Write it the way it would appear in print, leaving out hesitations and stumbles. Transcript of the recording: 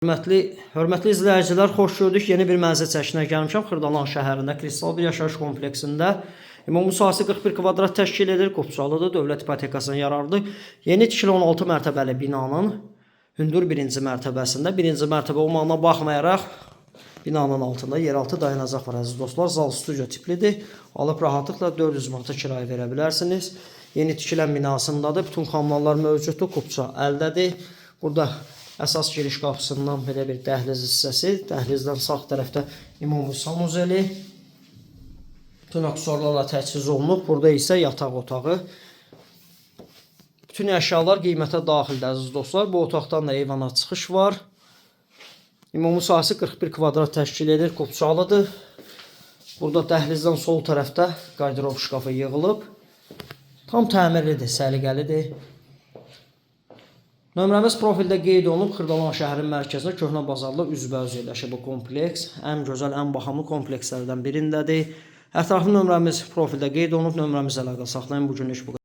Hörmətli izləyicilər, xoş gördük. Yeni bir mənzil çəkisinə gəlmişəm. Xırdalan şəhərində, Kristal bir yaşayış kompleksində. Ümumi sahəsi 41 kvadrat təşkil edir. Qopçalıdır, dövlət ipotekasına yararlıdır. Yeni tikili 16 mərtəbəli binanın hündür birinci mərtəbəsində, birinci mərtəbə olmağına baxmayaraq binanın altında yeraltı dayanacaq var, əziz dostlar. Zal studiyo tiplidir. Alıb rahatlıqla 400 manata kirayə verə bilərsiniz. Yeni tikilən binasındadır. Bütün kommunallar mövcuddur. Kupça əldədir. Burada əsas giriş qapısından belə bir dəhliz hissəsi. Dəhlizdən sağ tərəfdə ümumi sanuzeli. Bütün aksesuarlarla təchiz olunub. Burada isə yataq otağı. Bütün əşyalar qiymətə daxildir, əziz dostlar. Bu otaqdan da eyvana çıxış var. Ümumi sahəsi 41 kvadrat təşkil edir. Kopçalıdır. Burada dəhlizdən sol tərəfdə qardırob şkafı yığılıb. Tam təmirlidir, səliqəlidir. Nömrəmiz profildə qeyd olunub. Xırdalan şəhərin mərkəzində Köhnə Bazarla üzbəüz yerləşir bu kompleks. Ən gözəl, ən baxımlı komplekslərdən birindədir. Ətraflı nömrəmiz profildə qeyd olunub. Nömrəmizlə əlaqə saxlayın. Bu günlük bu qədər.